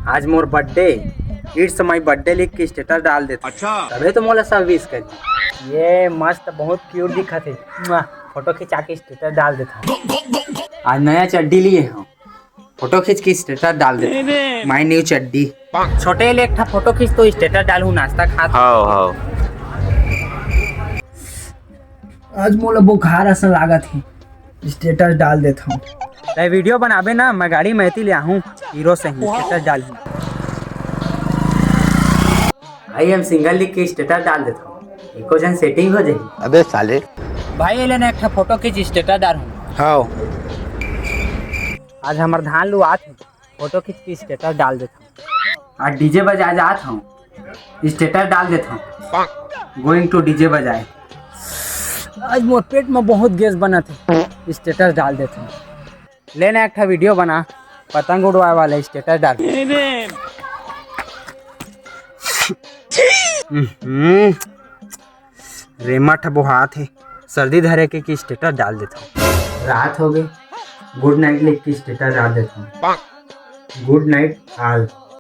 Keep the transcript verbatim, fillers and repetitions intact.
आज मोर birthday, it's my birthday लिख के स्टेटस डाल देथंव। अच्छा। तभे तो मोला सब विश करी। ये मस्त, बहुत क्यूट दिखत हे। मुआ, फोटो खिंचा के स्टेटस डाल देथंव। आज नया चड्डी लिए हंव, फोटो खींच के स्टेटस डाल देथंव। माय न्यू चड्डी। छोटे ले एक ठा फोटो खींच तो स्टेटस डालहूं, नाश्ता खात। हाव, हाव। आज मोला बुखार असन लागत हे, स्टेटस डाल देथंव। तैं वीडियो बनाबे ना, मैं गाड़ी में एती ले आहूं, हीरो से ही स्टेटस डालहूं। भाई, हम सिंगल लिख के स्टेटस डाल देथंव, एको झन सेटिंग हो जाही। अबे साले। भाई, ये ले ना एक ठा फोटो खींच, स्टेटस डालहूं। हाव। आज हमर धान लुआत हे, फोटो खींच के स्टेटस डाल देथंव। आज डीजे बजाए जात हंव, स्टेटस डाल देथंव। गोइंग टू डीजे बजाए। आज मोर पेट में बहुत गैस बनत हे, स्टेटस डाल देथंव। ले ना एक ठा वीडियो बना, पतंग उड़वाए वाला, स्टेटस डाल। हम्म, रेमट ह बोहात हे, सर्दी धरे के कि स्टेटस डाल देथंव। रात हो गे, गुड नाइट लिख के स्टेटस डाल देथंव। गुड नाइट आल।